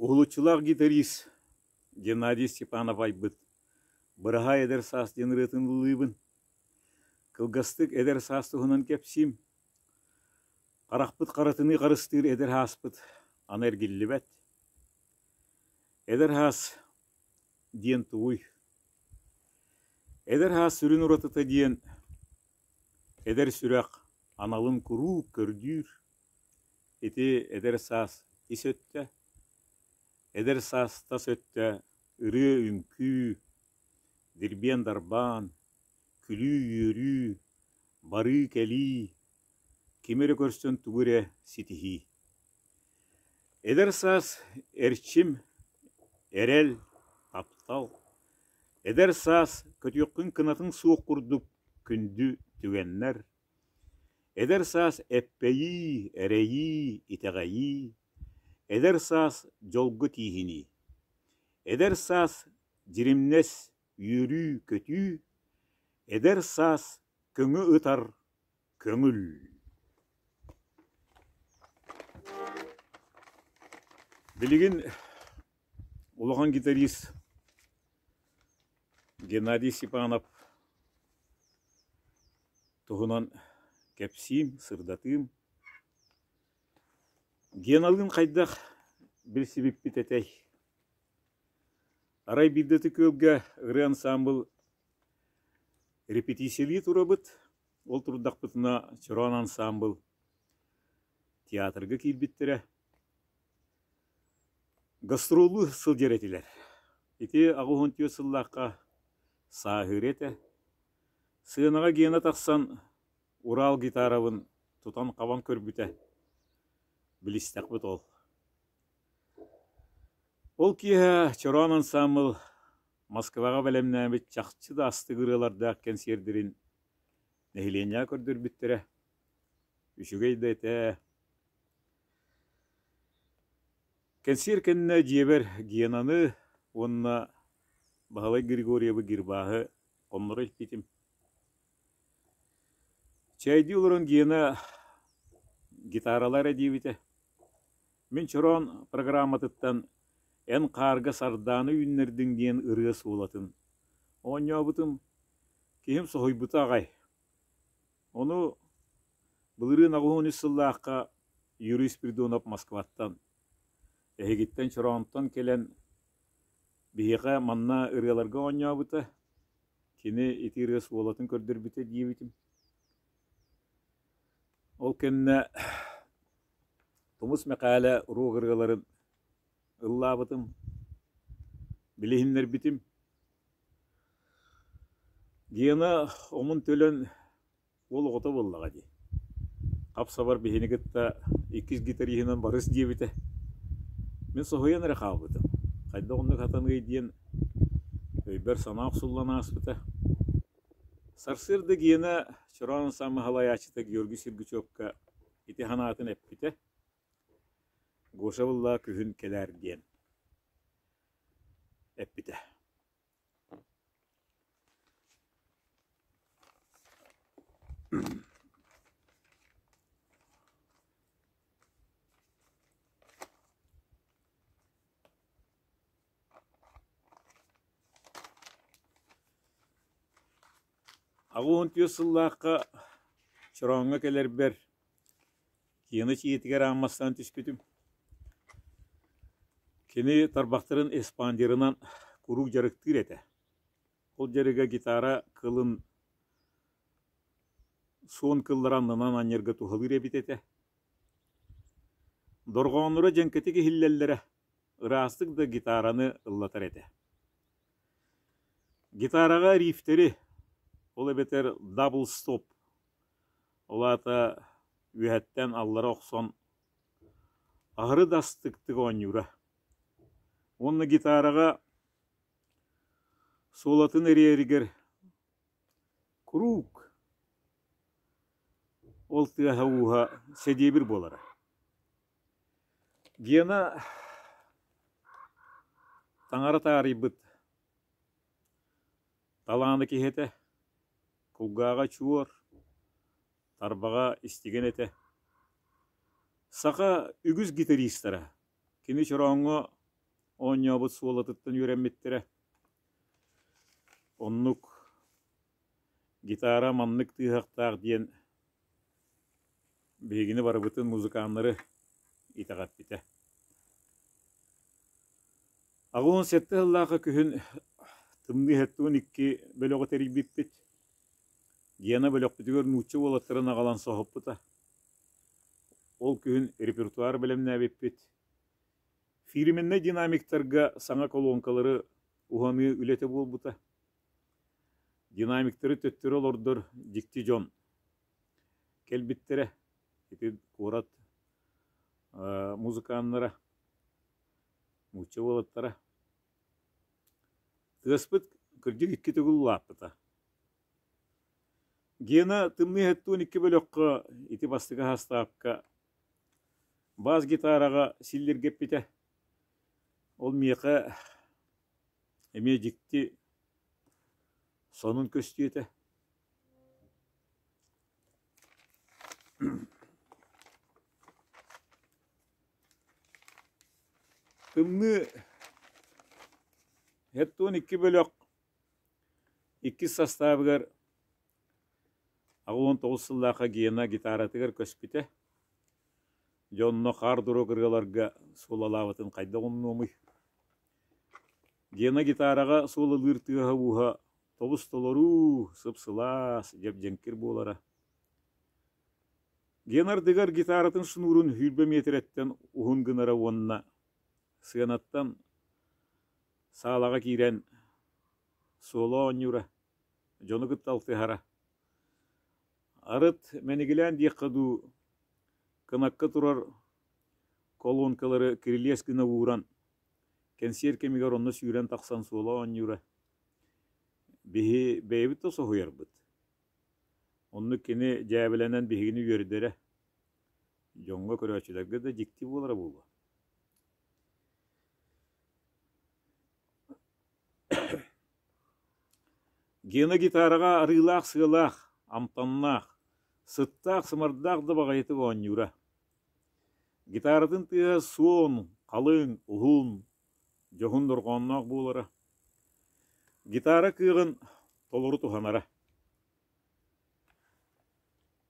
Уһулуччулаах гитарист Геннадий Степанов айбыт «Быраһаай эдэр саас» диэн ырыатын ыллыыбын. Кылгастык эдэр саас туһунан кэпсиим. Харахпыт харатыныы харыстыыр эдэр ааспыт аны эргиллибэт. Эдэр аас диэн тугуй? Эдэр аас сүрүн уратыта диэн эдэр сүрэх аналын куруук көрдүүр. Ити эдэр саас ис өттө, эдэр саас тас өттө ырыа-үҥкүү, дирбиэн-дарбаан, күлүү-үөрүү, барыы-кэлии, кими эрэ көрсөн тугу эрэ ситиһии. Эдэр саас эрчим, эрэл, таптал. Эдэр саас көтүөххүн кынатыҥ суох курдук күндү түгэннэр. Эдэр саас эппэйии, эрэйии, итэҕэйии. Эдэр саас дьолго тииһинии. Эдэр саас дьиримнэс, үөрүү-көтүү. Эдэр саас көҥү ытар көҥүл. Билигин улахан гитарист Геннадий Степанов туһунан кэпсиим, сырдатыым. Геналыын хайдах билсибиппит этэй? Арай биирдэ ытык күөлгэ ырыа ансаамбыл репетициялыы турабыт. Ол турдахпытына Чороон ансаамбыл театрга киирбиттэрэ. Гастроллуу сылдьар этилэр. Ити 84 сыллаахха сааһыыр этэ. Сыанаҕа Гена тахсан Урал гитарабын тутан-хабан көрбүтэ. Билистэхпит ол. Ол киэһэ Чороон ансаамбыл Москваҕа бэлэмнээбит чахчы да астык ырыалардаах кэнсиэрдэрин нэһилиэнньэҕэ көрдөрбүттэрэ. Үчүгэй да этэ. Кэнсиэр кэннэ дьиэбэр Генаны уонна Баһылай Григорьевы Гирбааһы хонноро илпитим. Чэйдии олорон Гена гитаралаа эрэ диэбитэ. Мин Чороон программатыттан «Эн хаарга сардаана үүннэрдиҥ» диэн ырыа суолатын оонньообутум. Киһим соһуйбута аҕай. Ону былырыын 83 сыллаахха Юрий Спиридонов Москваттан, эһигиттэн Чороонтон кэлэн биһиэхэ манна ырыаларга оонньообута. Кини ити ырыа суолатын көрдөрбүтэ диэбитим. Ол кэннэ Тумус Мэхээлэ уруок ырыаларын ыллаабытым, билиһиннэрбитим. Гена омун-төлөн уол оҕото буоллаҕа дии. Хап-сабар биһини кытта иккис гитариһынан барыс диэбитэ. Мин соһуйан эрэ хаалбытым. Хайдах оннук хатаныай диэн өйбөр санаа охсуллан ааспыта. Сарсыарда Гена Чороон ансаамбыл салайааччыта Георгий Сергучевка ити санаатын эппитэ. Гоша булла күһүн кэлээр диэн эппитэ. 84 сыллаахха Чорооҥҥо кэлэрбэр Киэҥэ чиитигэр ааммастаан түспүтүм. Кини тарбахтарын эспандерынан куруук дьарыктыыр этэ. Ол дьарыга гитара кылын суон кыллара аннынан анньарга туһалыыр эбит этэ. Дорҕоонноро дьэҥкэтик иһиллэллэрэ, ыраастык да гитараны ыллатар этэ. Гитараҕа рифтэри, ол эбэтэр double stop Ол аата үөһэттэн аллара охсон аһары да астыктык оонньуура. Уонна гитараҕа суолатын эрийэригэр куруук ол тыаһа-ууһа сэдиэбир буолара. Гена таҥара таарыйбыт Талааны киһи этэ, кулгааҕа чуор, тарбаҕа истигэн этэ. Саха үгүс гитаристара кини чорооҥҥо оонньообут суолатыттан үөрэммиттэрэ. Оннук гитара маннык тыаһахтаах диэн биһигини барыбытын музыканнары итэҕэппитэ. 87 сыллаахха күһүн Тымныы 72 бөлөҕү тэрийбиппит. Гена бөлөхпүтүгэр нуучча уолаттарын аҕалан соһуппута. Ол күһүн репертуар бэлэмнээбиппит. Фирменнэй динамиктарга саҥа колонкалары уһаныы үлэтэ буолбута. Динамиктары төттөрү олордор дьикти дьон кэлбиттэрэ. Ити куорат музыканнара, нуучча уолаттара. Тыаспыт кырдьык икки төгүл улааппыта. Гена тымныы 72 бөлөххө ити бастакы састаапка бас гитараҕа силлиргэппитэ. Ол миэхэ эмиэ дьикти сонун көстүү этэ. Тымныы 72 бөлөх иккис састаабыгар 89 сыллаахха Гена гитаратыгар көспүтэ. Дьэ онно хаар-дурук ырыаларга суолалаабытын хайдах умнуомуй? Гена гитараҕа суолалыыр тыаһа-ууһа тобус-толоруу, сып-сылаас, дьэп-дьэҥкир буолара. Гена ардыгар гитаратын шнурун 20 миэтэрэттэн уһун гынара уонна сыанаттан саалаҕа киирэн суола оонньуура, дьону кытта алтыһара. Арыт мэнигилээн диэххэ дуу, кынакка турар колонкалары кирилиэс гына ууран, кэнсиэр кэмигэр онно сүүрэн тахсан суола оонньуура. Биһи бэйэбит да соһуйарбыт. Оннук кини дьээбэлэнэн биһигини үөрдэрэ. Дьоҥҥо көрөөччүлэргэ да дьикти буолара буолуо. Гена гитараҕа арыылаах-сыалаах, амтаннаах, сыттаах-сымардаах да баҕайытык оонньуура. Гитаратын тыаһа суон, халыҥ, уһун, дьоһун дорҕоонноох буолара. Гитара кыаҕын толору туһанара.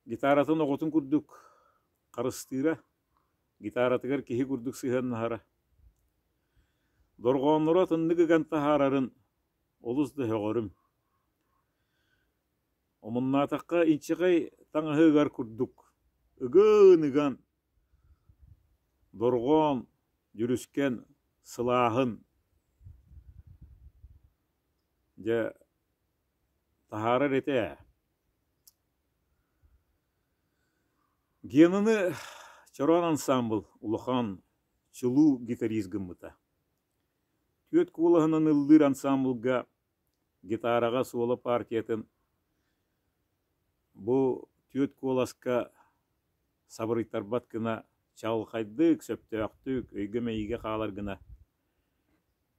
Гитаратын оҕотун курдук харыстыыра, гитаратыгар киһи курдук сыһыаннаһара. Дорҕооннору атыннык ыган таһаарарын олус да сөҕөрүм. Омуннаатахха инчэҕэй таҥаһы ыгар курдук ыгын-ыган, дорҕоон, дьүрүскэн, сылааһын дьэ таһаарар этэ ээ. Генаны Чороон ансаамбыл улахан чулуу гитарист гыммыта. Түөрт куолаһынан ыллыыр ансаамбылга гитараҕа суола партиятын бу түөрт куоласка сабырыйтарбат гына чаҕылхайдык, сөптөөхтүк, өйгө-мэйиигэ хаалар гына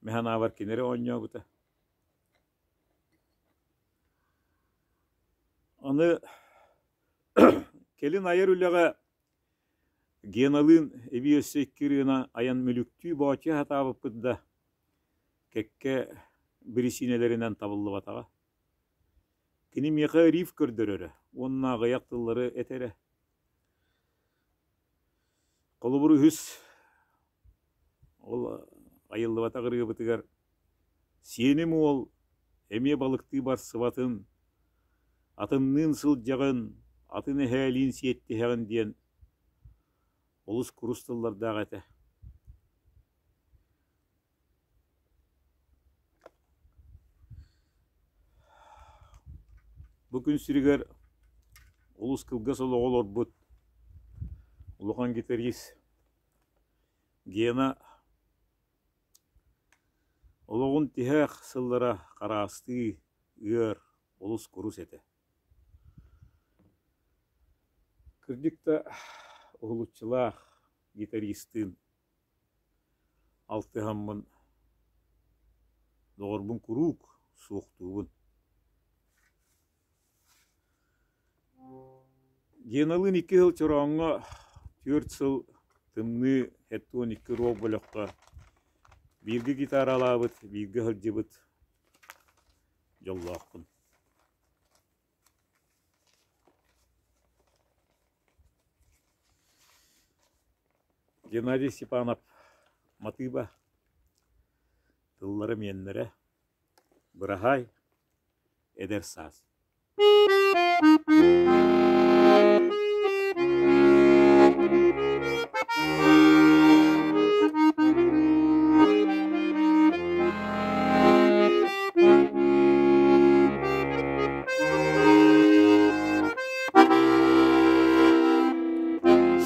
мин санаабар кини эрэ оонньообута. Аны кэлин айар үлэҕэ Геналыын эбии өссө икки ырыаны айан мүлүктүү боочуйа сатаабыппыт да, кэккэ биричиинэлэринэн табыллыбатаҕа. Кини миэхэ риф көрдөрөрө уонна аҕыйах тыллары этэрэ. Холобур, үһүс ол айыллыбатах ырыабытыгар «Сиэним уол эмиэ балыктыы барсыбатын, атынныын сылдьаҕын, атын эһээлиин сиэттиһэҕин» диэн олус курус тыллардаах этэ. Бу күн сиригэр олус кылгас олоҕу олорбут улахан гитарист Гена олоҕун тиһэх сыллара хараастыы, ыар, олус курус этэ. Кырдьык да уһулуччулаах гитаристыын алтыһаммын доҕорбун куруук суохтуубун. Геналыын икки сыл Чорооҥҥо, түөрт сыл Тымныы 72 рок бөлөххө. Бииргэ гитаралаабыт, бииргэ сылдьыбыт дьоллоохпун. Геннадий Степанов матыыба, тыллара миэннэрэ, Быраһаай, эдэр саас.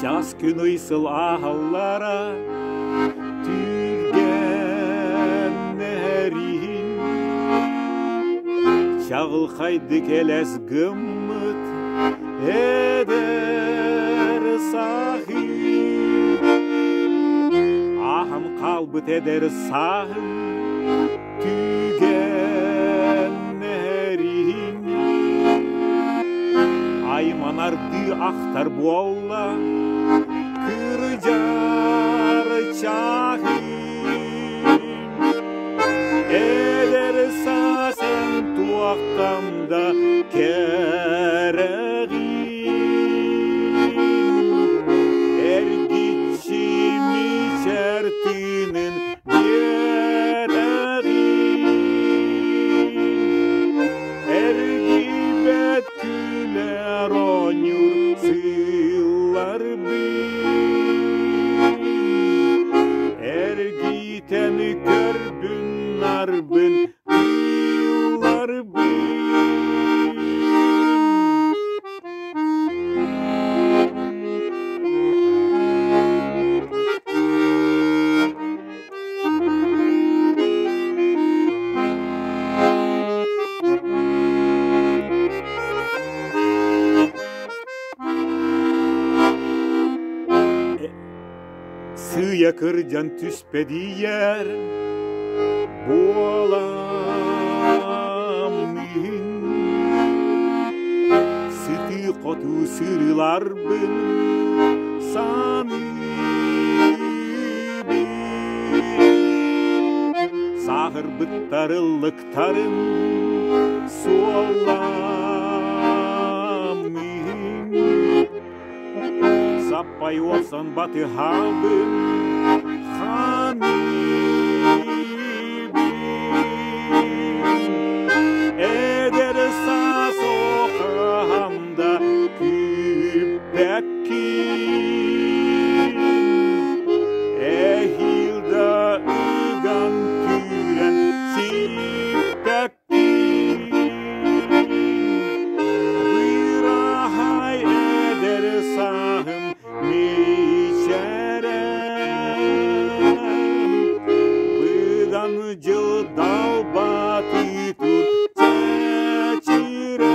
Час күн ый сыл ааһаллара Түргэннэриин Чаҕылхайдык элэс гыммыт эдэр сааһым Ааһан хаалбыт эдэр сааһым Түгэннэриин Айманардыы ахтар буолла Кырдьар чааһым Эдэр саас эн туохтан да кэрэҕин Эргиччи мичээр тыынын биэрэҕин Эргийбэт күлэр оонньуур сыылларбын Эргитэн көрбүн нарбын ыылларбын. Сыыйа кырдьан түспэдийэр буоламмын Сытыы-хотуу сырыыларбын саныыбын Сааһырбыттар ыллыктарын суолламмын Саппай уопсан батыһабын ханыыбын Эдэр саас оохаһам да күүппэккин Эһиил да ыган түүрэн сиппэккин Быраһай эдэр сааһым мичээрэ Быдан дьыл далбатыы тур чэчирэ.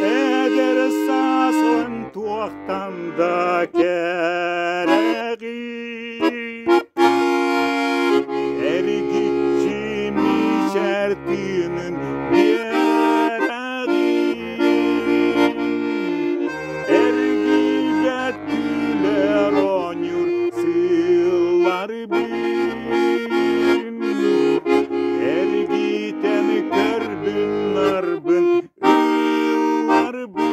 Эдэр саас туохтан да кэрэҕин Эргиччи мичээр тыынын биэрэҕин Эргийбэт күлэр оонньуур сыылларбын Эргитэн көрбүн нарбын ыылларбын.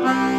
Thank you.